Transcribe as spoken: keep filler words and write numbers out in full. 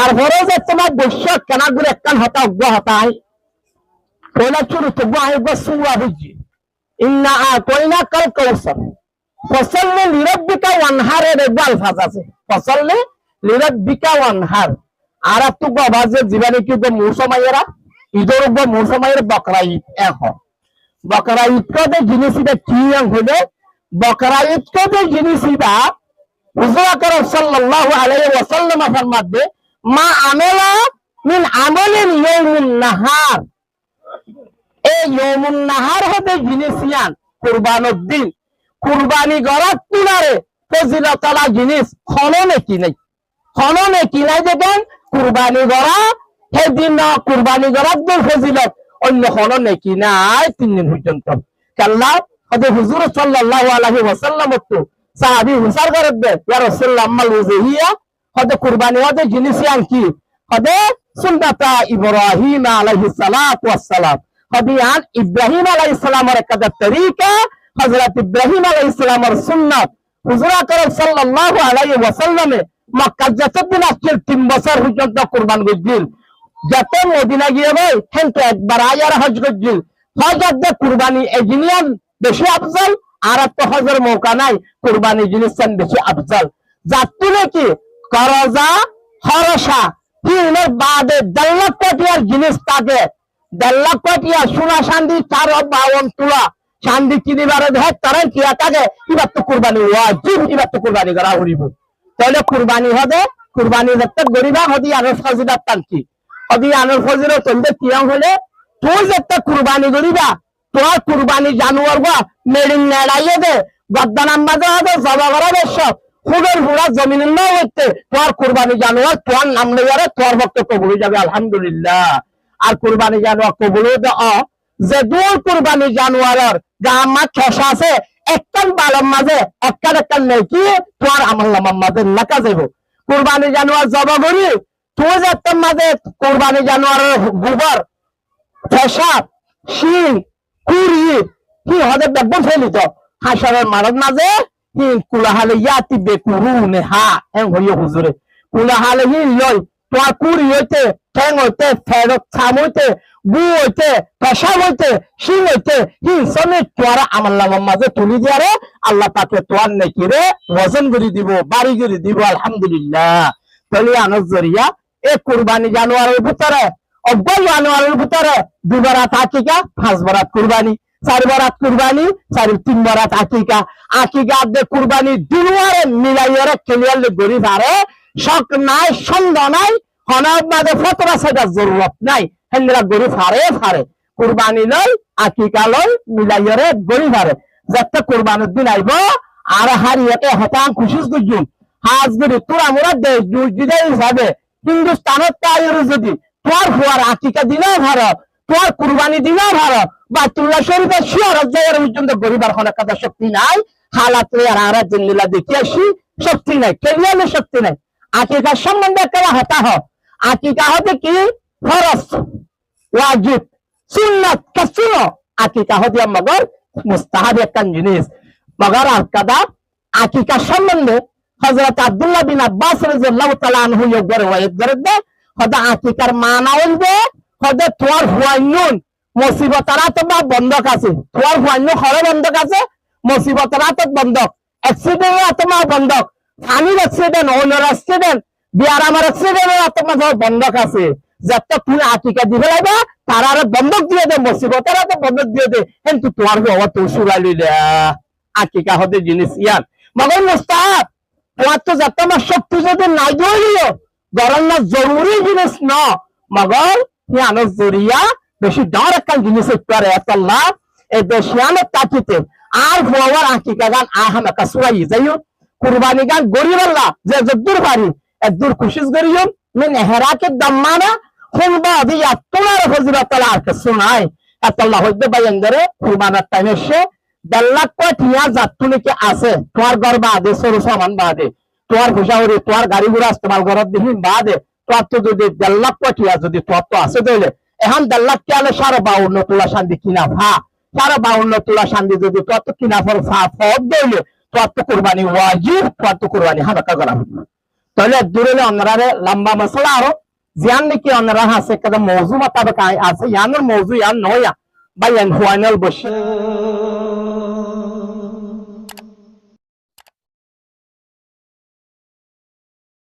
Ar foroz e tomar boiccá kena gori ekkán hotá, uggwá hotá añí foila cúrut uggwá añí uggwá sura foijjí. Inna a'tainakal kawsar. Fasalli lirabbika wanhar, er uggwá alfaz asé. Fasalli lirabbika wanhar. Añárattú uggwá bade zibá niki uggwá mousum aiyér, Idor uggwá mousum aiyér, Bokra Id ehón. Bokra Id hoó de jinis ibá ki yián hoilé, Bokra Id hoó de jinis ibá, Huzur Akram sallallahu alaihi wasallam e formadde, ma amila min amalin yaumun nahar. E yaumun nahar hoó de jinis yián, kurbanor din, kurbani gorá tulare fozilot ola jinis, hono neki nai. Hono neki nai de den, kurbani gorá, hé din kurbani gorá de fozilot, oinno hono neki nai tin din foijjonto. Kiyólla, hoó de Huzur sallallahu alaihi wasallam ottu sahabi fusár gorér de, ya Rasulullah, ammal uzhiya, hoó de kurbani hoó de jinis yián ki? Hoó de sunnata Ibrahim alaihis salatu wassalam. Hoó de yián Ibrahim alaihis salamor ekkán torika, Hozrot Ibrahim alaihis salamor sunnot. Huzur Akram sallallahu alaihi wasallam e Mokkat zeto din accíl, tin bosór foijjonto kurban goijjíl. Zeto Modina giyé goi, héntu ekbar aiyóre hoj goijjíl. Hoj ar de kurbani e jinis yián beci afzal, añárattú hojor mouka nai, kurbani jinis yián beci afzal. Zattú neki koroza, horosa, híinor bade der lak tiar jinis táke, der lak tiar suna candi, sare bawon tula candi kinibar de hé taran tiya táke, ibattú kurbani wajib, ibattú kurbani gorá foribo. Tóile kurbani hoó de, kurbani zettó goriba hoó de yiánor fozilot tán ki? Hoó de yiánor fozilot hoó de kiyán hoilé, tuñí zettó kurbani goriba, tuáñr kurbani januar gua meçin neçaiyé de, gordonar mazé hoó de zoba gorá de cók, húdor fura zominor mazé goitte, tuáñr kurbani januar tuáñr nam loiyóre tuáñr fokké kobul ói zaibo, alhamdulillah. Ar kurbani januar kobul óiye de ó, ze duwal kurbani januaror gaa mazé kec asé, ekkán balor mazé ekkán ekkán neki tuáñr amolnamar mazé leká zaibo. Kurbani januar zoba gorí, tuñí zettór mazé kurbani januaror gubor, fecab, cíng, kuri, híin hoó de beggún feli do. Hácoror maçor mazé híin kula hale yati be kuruniha, en hoiyé huzure. Kula hale híin loi, tuáñr kuri óite, théng óite, feçor sam óite, gu óite, fecab óite, cíng óite, híin somot tuáñr amolnamar mazé tuli diyóre, Allah pake tuáñr nekire wozon gorí dibo, bari gorí dibo, alhamdulillah. Tóile yiánor zoriya e kurbani januaror bútore, uggwá januaror bútore dui borat akika, fañs borat kurbani, sair borat kurbani, sair, tin borat akika. Akika de kurbani dunuware milaiyóre kiliyar gorí fare, cók nai, cóndo nai, honó mazé fotora saibar zorurot nai, héndilla gorí fare, fare. Kurbani loi, akika loi milaiyóre gorí fare. Zettó kurbanir din aibo, añára háriyé e hotá kucíc goijjum. Hás gorí tuáñra mura dec dujjide hísabe Hindustan ot táiyore zodi tuáñr fuare akika di no faro, tuáñr kurbani di no faro, Baitullah Córifor cíorot zaiyore foijjonto goribar honó ekkán cokti nai, halat loi añára zendilla dekí aiccí, cokti nai, keliyale cokti nai. Akikar sombonde ekkán hotá hoó, akika hoó de ki? Foroz, wajib, sunnot kessú no, akika hoó de mogor mustahab ekkán jinis. Mogor alkada akikar sombonde Hozrot Abdullah bin Abbas radiyallahu taala anhu ye uggwá riwayat gorér de, hoó de akikar maana óilde, hoó de tuáñr fuain nun musibotor átot ma bondok asé, tuáñr fuain nun hole bondok asé, musibotor átot bondok, aksidentor átot ma bondok, fanir aksiden, oinor aksiden, biyaramor aksidentor átot ma tuáñr bondok asé. Zettó tuñí akika di felaiba, tarare bondok diyó de, musibotor átot bondok diyó de, héntu tuáñr fua tuñí surai loila. Akika hoó de jinis yián mogor mustahab. Tuáñttú zettó ma cokti zodi nai de óileyo, gorón na zoruri jinis no, mogor yiánor zoriya beci dhoóñr ekkán jinis ói fare. Etolla e dec yiánot tákite añár fuawar akika gán añí hámaká surai zaiyum. Kurbani gán goríballa ze zeddur fari eddur kucíc goríyum. Min ehraki dammana, húnba de yattún ar fozilot ola ar kessú nai. Etolla hoóidde báiyaindóre, kurbanor thaim aiccé, der lak tiya zattú niki asé, tuáñr gór baade, sóru saman baade, tuáñr fucá fori, tuáñr gari gura estemal goródde hín baade, tuáñrttú zodi der lak tiya zodi tuáñrttú asé de óile, ehón der lak tiya loi sáre bawunno tula candi kina fa, sáre bawunno tula candi zodi tuáñrttú kina for fa, foódde óile, tuáñrttú kurbani wajib, tuáñrttú kurbani hámaká gora foribo. Tóile eddúr óile onoráre lamba mosala aró, ziyán niki onorár hañsé ekkán mouzu mutabek asé, yiánor mouzu yián noó, báiyain fuain ókkol boiccí.